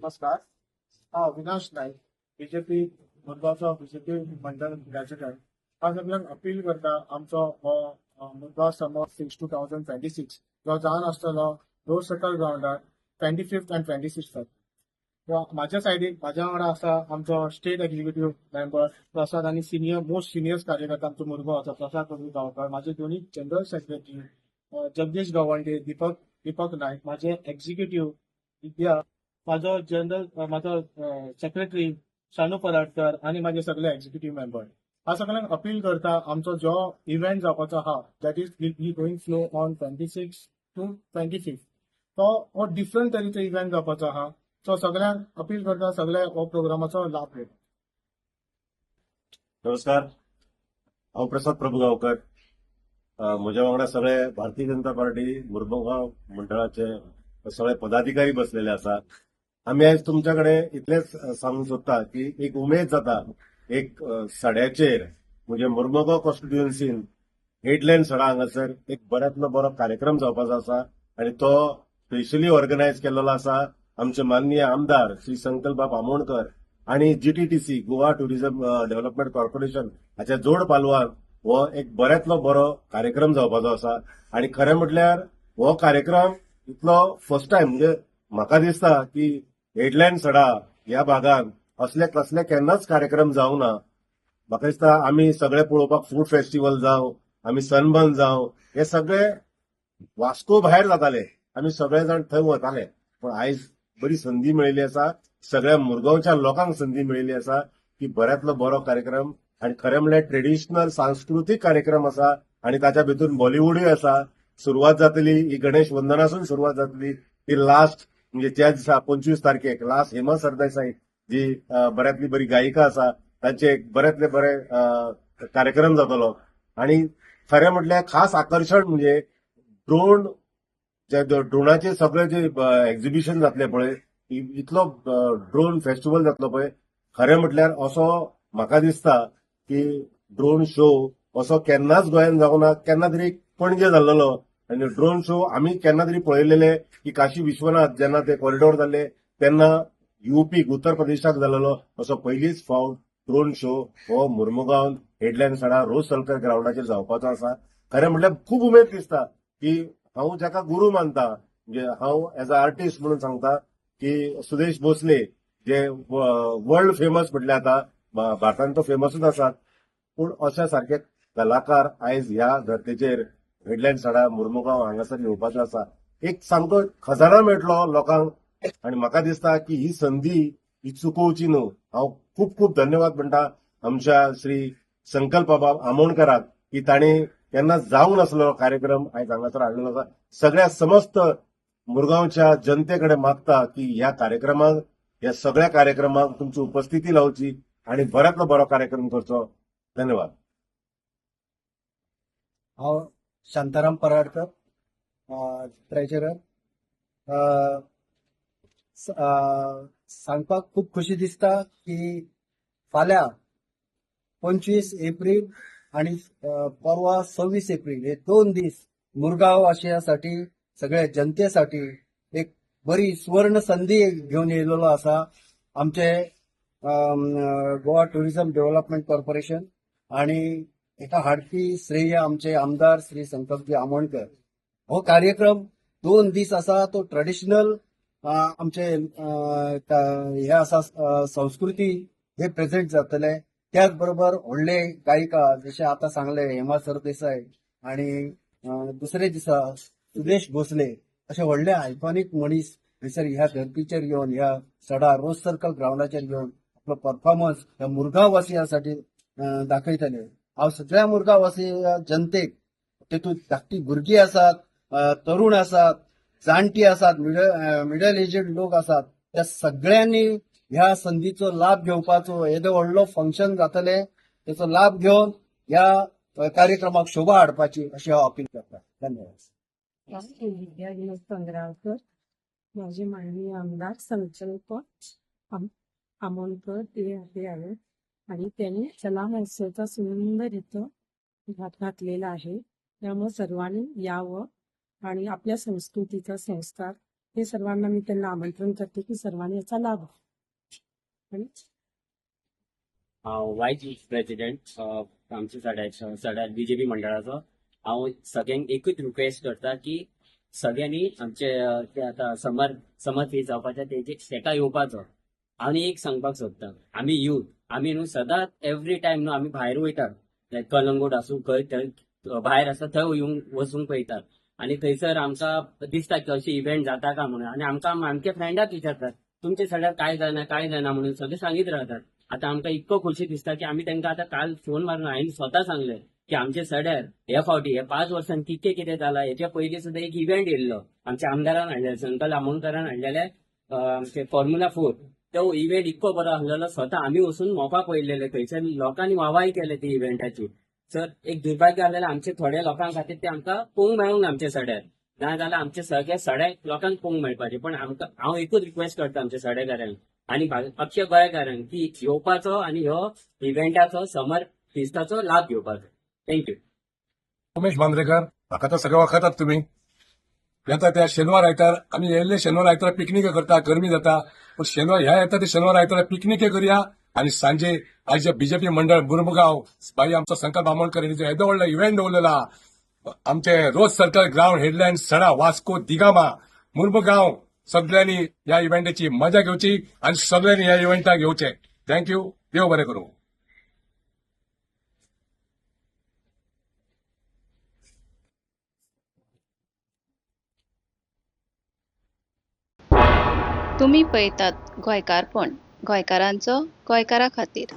नमस्कार. हांव Avinash Naik, BJP मुरगांवचो BJP मंडळ प्रेसिडेंट. हांव सगळ्यांक अपील करता, आमचो हो मुरगांव समर फेस्ट 2026 जो जावन आसतलो रोज सर्कल ग्रावंडार 25th आनी 26. म्हाज्या सायडीक, म्हाज्या वांगडा आसा आमचो स्टेट एक्झिक्युटीव मेंबर प्रसाद आनी सिनियर मोस्ट सिनियर्स कार्यकर्ता आमचो मुरगांवचो प्रसाद प्रभू गांवकर, माझे दोन्ही जनरल सेक्रेटरी जगदीश गवंडे, दीपक नायक, माझे एक्झिक्युटीव विद्या, माझो जनरल माझो सेक्रेटरी शानू पराडकर आनी माझे सगळे एक्झिक्युटीव मेंबर. हांव सगळ्यांक अपील करता, आमचो जो इव्हेंट जावपाचो आहा, that is will be going flow on 26 to 25th, तो हो डिफरंट तरेचो इव्हेंट जावपाचो आहा. सो सगळ्यांक अपील करता, सगळे हो प्रोग्रामाचो लाभ घेवपाक. नमस्कार, हांव प्रसाद प्रभुगांवकर. म्हज्या वांगडा सगळे भारतीय जनता पार्टी मुरमुगांव मंडळाचे सगळे पदाधिकारी बसलेले आसा. आमी आयज तुमच्या कडेन इतलेंच सांगूंक सोदता की एक उमेद जाता, एक सड्याचेर म्हणजे मुरमुगांव कॉन्स्टिट्युएन्सीन हेडलँड सडा हांगासर एक बऱ्यांतलो बरो कार्यक्रम जावपाचो आसा आनी तो स्पेशली ऑर्गनायज केल्लो आसा आमचे माननीय आमदार श्री संकल्प आमोणकर आणि जीटीटीसी, गोवा टुरिझम डेव्हलपमेंट कॉर्पोरेशन हाच्या जोड पालवान हो एक बऱ्यांतलो बरो कार्यक्रम जावपाचो आसा. आणि खरें म्हटल्यार हो कार्यक्रम इतलो फर्स्ट टायम, म्हणजे म्हाका दिसता की हेडलँड सडा ह्या भागान असले कसले केन्नाच कार्यक्रम जावंक ना. म्हाका दिसता आमी सगळे पळोवपाक फूड फेस्टिवल जावं, आमी सनबर्न जावं, हे सगळे वास्को भायर जाताले, आमी सगळे जाण थंय वताले. पूण आयज बरी संदी मेळिल्ली आसा, सगळ्या मुरगांवच्या लोकांक संदी मेळिल्ली आसा की बऱ्यांतलो बरो कार्यक्रम आनी खरें म्हणल्यार ट्रेडिशनल सांस्कृतीक कार्यक्रम आसा आनी ताच्या भितून बॉलिवूडूय आसा. सुरवात जातली ही गणेश वंदनासून सुरवात जातली, ती लास्ट म्हणजे त्या दिसा 25 तारखेक लास्ट हेमा सरदेसाई जी बऱ्यांतली बरी गायिका आसा, तांचे एक बऱ्यांतले बरे कार्यक्रम जातलो. आनी खरें म्हटल्यार खास आकर्शण म्हणजे ड्रोन, जे ड्रोनाचे सगळे जे एक्झिबिशन जातले पळय, इतलो ड्रोन फेस्टिवल जातलो पळय, खरें म्हटल्यार असो म्हाका दिसता की ड्रोन शो असो केन्नाच गोंयांत जावंक ना. केन्ना तरी पणजे जाल्लेलो आनी ड्रोन शो आमी केन्ना तरी पळयलेले की काशी विश्वनाथ जेन्ना ते कॉरिडोर जाल्ले तेन्ना युपी, उत्तर प्रदेशाक जाल्लेलो. असो पयलीच फावट ड्रोन शो हो मुरमुगांव हेडलँड सडा रोज सर्कल ग्रावंडाचेर जावपाचो आसा. खरें म्हटल्यार खूब उमेद दिसता की हांव जाका गुरू मानता, म्हणजे हांव एज अ आर्टिस्ट म्हणून सांगता की सुदेश भोसले जे वर्ल्ड फेमस म्हटल्यार आतां भारतान तो फेमसूच आसात, पूण अशा सारके कलाकार आयज ह्या धरतेचेर हेडलँड सडा मुरमुगांव हांगासर येवपाचो आसा. एक सामको खजाना मेळटलो लोकांक आनी म्हाका दिसता की ही संदी ही चुकोवची न्हू. हांव खूब खूब धन्यवाद म्हणटा आमच्या श्री संकल्पबाब आमोणकराक की तांणी केन्ना जावंक नासलो कार्यक्रम आयज हांगासर हाडलेलो आसा. सगळ्या समस्त मुरगांवच्या जनते कडेन मागता की ह्या कार्यक्रमाक, ह्या सगळ्या कार्यक्रमाक तुमची उपस्थिती लावची आणि बऱ्यांतलो बरो कार्यक्रम करचो. धन्यवाद. हांव शांताराम पराडकर, ट्रेजरर. सांगपाक खूब खुशी दिसता की फाल्यां 25 एप्रील आणि परवा 26 एप्रील हे 2 दीस मुरगांव वासियांसाठी, सगळ्या जनतेसाठी एक बरी सुवर्ण संधी घेवन येयलेलो आसा आमचे गोवा टुरिझम डेव्हलपमेंट कॉर्पोरेशन आणि एका हाडपी श्रेय आमचे आमदार श्री संकल्पजी आमोणकर. हो कार्यक्रम 2 दीस आसा, तो ट्रेडिशनल आमचे हे आसा, संस्कृती हे प्रेझेंट जातले. त्याच बरोबर व्हडले गायिका जशे आता सांगले हेमा सरदेसाय आणि दुसरे दिसा सुदेश भोसले, अशे व्हडले आयकॉनीक मनीस थंयसर ह्या धर्तीचेर येवन, ह्या सडा रोज सर्कल ग्रावंडाचेर येवन आपलो परफॉर्मन्स ह्या मुरगांव वासियांसाठी दाखयतले. हांव सगळ्या मुरगांव वासी जनतेक, तेतूंत धाकटी भुरगीं आसात, तरुण आसात, जाणटी आसात, मिडल एजड लोक आसात, त्या सगळ्यांनी ह्या संदीचो लाभ घेवपाचो. येदो व्हडलो फंक्शन जातले, तेचो लाभ घेवन ह्या कार्यक्रमाक शोभा हाडपाची अशी हांव अपील करता. धन्यवाद. मी विद्या विनोद पंगरावकर. माझे माननीय आमदार संकल्प आमोणकर ते आहे आहेत आणि त्यांनी चला महोत्सवचा सुंदर इथं घात घातलेला आहे. त्यामुळे सर्वांनी यावं आणि आपल्या संस्कृतीचा संस्कार हे सर्वांना मी त्यांना आमंत्रण करते की सर्वांनी याचा लाभ घ्यावा. आणि हांव वायस प्रेसिडेंट आमच्या सड्याचो सड्यार बीजेपी मंडळाचो. हांव सगळ्यांक एकूच रिक्वेस्ट करता की सगळ्यांनी आमचे ते आतां समर समर फेस्ट जावपाचे तेजे तेका येवपाचो. आनी एक सांगपाक सोदता, आमी यूथ आमी न्हू सदांच एवरी टायम न्हू आमी भायर वयतात, लायक कलंगूट आसूं खंय थंय भायर आसा थंय येवंक वचूंक पळयतात आनी थंयसर आमकां दिसता की अशे इव्हेंट जाता काय म्हणून. आनी आमकां आमच्या फ्रेंडाक विचारतात तुमचे सड्यार काय जायना काय जायना म्हणून सगळे सांगीत राहतात. आता आमकां इतको खोशी दिसता की आमी तांकां आतां काल फोन मारून हांवें स्वता सांगलें की आमच्या सड्यार हे फावटी हे 5 वर्सांत कितें कितें जालां. हेच्या पयलीं सुद्दां एक इव्हेंट येयल्लो आमच्या आमदारान हाडलेलो, संकल आमोणकरान हाडलेले, आमचे फॉर्म्युला 4. तो इव्हेंट इतको बरो आसलेलो, स्वता आमी वचून मोपा पळयलेले, थंयसर लोकांनी वावाय केले ते इव्हेंटाची. सर एक दुर्भाग्य आसलेलें आमचे थोड्या लोकां खातीर ते आमकां पळोवंक मेळूंक ना आमच्या सड्यार, ना जाल्यार आमचे सगळे सड्या लोकांक पळोवंक मेळपाचे. पण आमकां हांव एकूच रिक्वेस्ट करता आमच्या सड्याकारांक आनी अख्ख्या गोंयकारांक की येवपाचो आनी ह्यो इव्हेंटाचो समर फेस्ताचो लाभ घेवपाचो. Thank you. Umesh Mandrekar, म्हाका तर सगळे वळखतात तुमी. येता त्या शेनवार आयतार आमी येयल्ले शेनवार आयतार पिकनीक करता, गरमी जाता पूण शेनवार ह्या येता ते शेनवार आयतार पिकनीक करया. आनी सांजे आयज बीजेपी मंडळ मुर्मुगांव बाई आमचो संकल्प बामणकर यांनी जो येदो व्हडलो इव्हेंट दवरलेला आमचे रोज सर्कल ग्रावंड हेडलँड सडा वास्को दिगामा मुर्मुगांव, सगळ्यांनी ह्या इव्हेंटाची मजा घेवची आनी सगळ्यांनी ह्या इव्हेंटाक येवचे. Thank you, देव बरें करूं. तुमी पळयतात गोंयकारपण, गोंयकारांचो गोंयकारा खातीर.